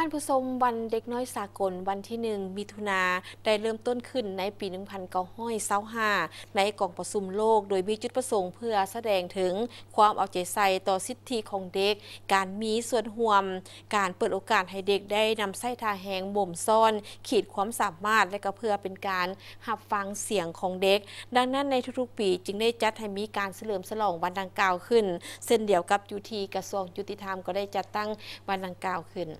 ທ່ານຜູ້ຊົມ, ວັນເດັກນ້ອຍສາກົນ ວັນທີໜຶ່ງ ມິຖຸນາ ໄດ້ເລີ່ມຕົ້ນຂຶ້ນໃນປີ ໜຶ່ງພັນເກົ້າຮ້ອຍຊາວຫ້າ ໃນກອງປະຊຸມໂລກ, ໂດຍມີຈຸດປະສົງເພື່ອສະແດງເຖິງຄວາມເອົາໃຈໃສ່ຕໍ່ສິດທິຂອງເດັກ, ການມີສ່ວນຮ່ວມ, ການເປີດໂອກາດໃຫ້ເດັກໄດ້ນຳໃຊ້ທ່າແຮງບົ່ມຊ້ອນຂີດຄວາມສາມາດ ແລະ ກໍເພື່ອເປັນການຮັບຟັງສຽງຂອງເດັກ. ດັ່ງນັ້ນ, ໃນທຸກໆປີຈຶ່ງໄດ້ຈັດໃຫ້ມີການສະເຫຼີມສະຫຼອງວັນດັ່ງກ່າວຂຶ້ນ, ເຊັ່ນດຽວກັບຢູ່ທີ່ກະຊວງຍຸຕິທຳກໍໄດ້ຈັດຕັ້ງວັນດັ່ງກ່າວຂຶ້ນ.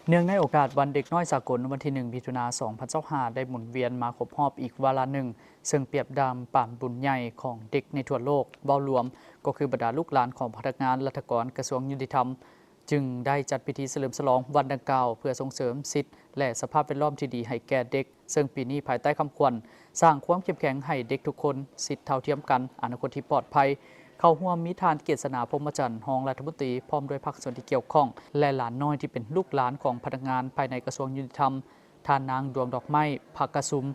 ເນື່ອງໃນໂອກາດວັນເດັກນ້ອຍສາກົນ ວັນທີໜຶ່ງ ມິຖຸນາ ສອງພັນຊາວຫ້າ ໄດ້ໝູນວຽນມາຄົບຮອບອີກວາລະໜຶ່ງ, ເຊິ່ງປຽບດາມປານບຸນໃຫຍ່ຂອງເດັກໃນທົ່ວໂລກ. ເວົ້າລວມກໍຄືບັນດາລູກຫຼານຂອງພະນັກງານລັດຖະກອນກະຊວງຍຸຕິທຳ ຈຶ່ງໄດ້ຈັດພິທີສະເຫຼີມສະຫຼອງວັນດັ່ງກ່າວ ເພື່ອສົ່ງເສີມສິດ ແລະ ສະພາບແວດລ້ອມທີ່ດີໃຫ້ແກ່ເດັກ, ເຊິ່ງປີນີ້ພາຍໃຕ້ຄຳຂວັນ ສ້າງຄວາມເຂັ້ມແຂງໃຫ້ເດັກທຸກຄົນ, ສິດເທົ່າທຽມກັນ, ອະນາຄົດທີ່ປອດໄພ. ເຂົ້າຮ່ວມມີທ່ານ ເກດສະໜາ ພົມມະຈັນ ຮອງລັດຖະມົນຕີ ພ້ອມດ້ວຍພາກສ່ວນທີ່ກ່ຽວຂ້ອງ ແລະ ຫຼານນ້ອຍທີ່ເປັນລູກຫຼານຂອງພະນັກງານພາຍໃນກະຊວງຍຸຕິທຳ, ທ່ານນາງ ດວງດອກໄມ້ ພັກກະຊຸມ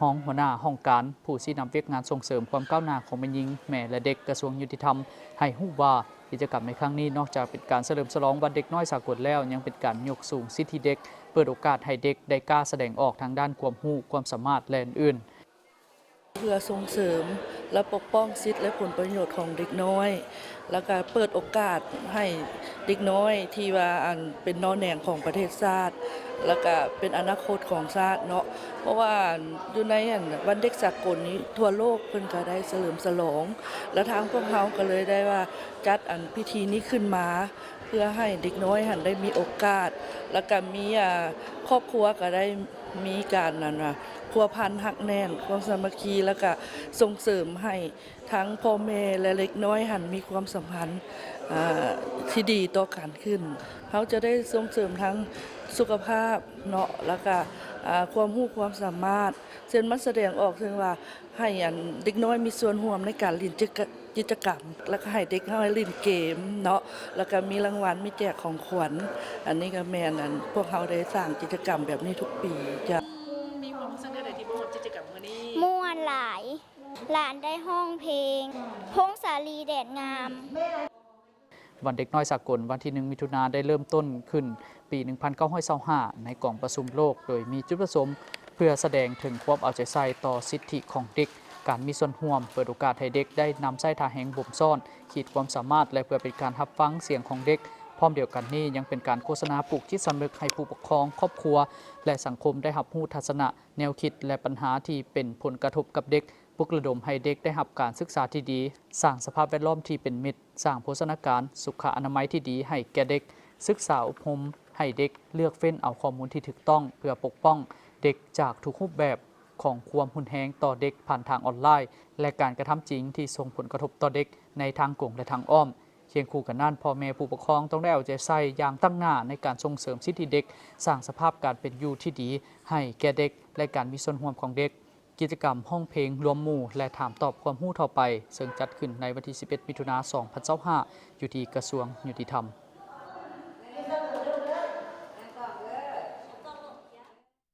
ຮອງຫົວໜ້າຫ້ອງການ ຜູ້ຊີ້ນຳວຽກງານສົ່ງເສີມຄວາມກ້າວໜ້າຂອງແມ່ຍິງ, ແມ່ ແລະ ເດັກ ກະຊວງຍຸຕິທຳ ໃຫ້ຮູ້ວ່າ ກິດຈະກຳໃນຄັ້ງນີ້ ນອກຈາກເປັນການສະເຫຼີມສະຫຼອງວັນເດັກນ້ອຍສາກົນແລ້ວ, ຍັງເປັນການຍົກສູງສິດທິເດັກ, ເປີດໂອກາດໃຫ້ເດັກໄດ້ກ້າສະແດງອອກທາງດ້ານຄວາມຮູ້, ຄວາມສາມາດ ແລະ ອື່ນໆ. ເພື່ອສົ່ງເສີມ ແລະ ປົກປ້ອງສິດ ແລະ ຜົນປະໂຫຍດຂອງເດັກນ້ອຍ, ແລ້ວກະເປີດໂອກາດໃຫ້ເດັກນ້ອຍທີ່ວ່າ ອັນ ເປັນໜໍ່ແໜງຂອງປະເທດຊາດ ແລ້ວກະເປັນອະນາຄົດຂອງຊາດເນາະ. ເພາະວ່າຢູ່ໃນ ອັນ ວັນເດັກສາກົນນີ້ ທົ່ວໂລກເພິ່ນກະໄດ້ສະເຫຼີມສະຫຼອງ ແລະ ທາງພວກເຮົາກະເລີຍໄດ້ວ່າຈັດ ອັນ ພິທີນີ້ຂຶ້ນມາ ເພື່ອໃຫ້ເດັກນ້ອຍຫັ້ນໄດ້ມີໂອກາດ ແລ້ວກະມີ ອາ ຄອບຄົວກະໄດ້ມີການ ອັນວ່າ ພົວພັນຮັກແໜ້ນ ຄວາມສາມັກຄີ ແລ້ວກະສົ່ງເສີມໃຫ້ທັງພໍ່ແມ່ ແລະ ເດັກນ້ອຍຫັ້ນມີຄວາມສຳພັນ ອາ ທີ່ດີຕໍ່ກັນຂຶ້ນ. ເຮົາຈະໄດ້ສົ່ງເສີມທັງສຸຂະພາບເນາະ ແລ້ວກະ ອາ ຄວາມຮູ້ຄວາມສາມາດ ເຊັ່ນ ມາສະແດງອອກເຖິງວ່າ ໃຫ້ ອັນ ເດັກນ້ອຍມີສ່ວນຮ່ວມໃນການຫຼິ້ນກິດຈະ ກິດຈະກຳ ແລ້ວກະໃຫ້ເດັກນ້ອຍຫຼິ້ນເກມເນາະ ແລ້ວກະມີລາງວັນ ມີແຈກຂອງຂວັນ. ອັນນີ້ກະແມ່ນ ອັນ ພວກເຮົາໄດ້ສ້າງກິດຈະກຳແບບນີ້ທຸກປີ. ເຈົ້າ. ມີຄວາມຮູ້ສຶກແນວໃດທີ່ມາຮ່ວມກິດຈະກຳມື້ນີ້? ມ່ວນຫຼາຍ. ຫຼານໄດ້ຮ້ອງເພງ ພົງສາລີແດດງາມ. ວັນເດັກນ້ອຍສາກົນ ວັນທີໜຶ່ງ ມິຖຸນາ ໄດ້ເລີ່ມຕົ້ນຂຶ້ນປີ ໜຶ່ງພັນເກົ້າຮ້ອຍຊາວຫ້າ ໃນກອງປະຊຸມໂລກ, ໂດຍມີຈຸດປະສົງເພື່ອສະແດງເຖິງຄວາມເອົາໃຈໃສ່ຕໍ່ສິດທິຂອງເດັກ, ການມີສ່ວນຮ່ວມ, ເປີດໂອກາດໃຫ້ເດັກໄດ້ນຳໃຊ້ທ່າແຮງບົ່ມຊ້ອນ, ຂີດຄວາມສາມາດ ແລະ ເພື່ອເປັນການຮັບຟັງສຽງຂອງເດັກ. ພ້ອມດຽວກັນນີ້ ຍັງເປັນການໂຄສະນາປຸກຈິດສຳນຶກໃຫ້ຜູ້ປົກຄອງ, ຄອບຄົວ ແລະ ສັງຄົມໄດ້ຮັບຮູ້ທັດສະນະ, ແນວຄິດ ແລະ ບັນຫາທີ່ເປັນຜົນກະທົບກັບເດັກ, ປຸກລະດົມໃຫ້ເດັກໄດ້ຮັບການສຶກສາທີ່ດີ, ສ້າງສະພາບແວດລ້ອມທີ່ເປັນມິດ, ສ້າງໂພຊະນາການ, ສຸຂະອະນາໄມທີ່ດີໃຫ້ແກ່ເດັກ, ສຶກສາອົບຮົມໃຫ້ເດັກ, ເລືອກເຟ້ນເອົາຂໍ້ມູນທີ່ຖືກຕ້ອງເພື່ອປົກປ້ອງເດັກຈາກທຸກຮູບແບບຂອງຄວາມຮຸນແຮງຕໍ່ເດັກຜ່ານທາງອອນລາຍ ແລະ ການກະທຳຈິງທີ່ສົ່ງຜົນກະທົບຕໍ່ເດັກໃນທາງກົງ ແລະ ທາງອ້ອມ. ຄຽງຄູ່ກັນນັ້ນ, ພໍ່ແມ່ຜູ້ປົກຄອງຕ້ອງໄດ້ເອົາໃຈໃສ່ຢ່າງຕັ້ງໜ້າໃນການສົ່ງເສີມສິດທິເດັກ, ສ້າງສະພາບການເປັນຢູ່ທີ່ດີໃຫ້ແກ່ເດັກ ແລະ ການມີສ່ວນຮ່ວມຂອງເດັກ. ກິດຈະກຳຮ້ອງເພງລວມໝູ່ ແລະ ຖາມຕອບຄວາມຮູ້ທົ່ວໄປ ເຊິ່ງຈັດຂຶ້ນໃນວັນທີສິບເອັດ ມິຖຸນາ ສອງພັນຊາວຫ້າ ຢູ່ທີ່ກະຊວງຍຸຕິທຳ.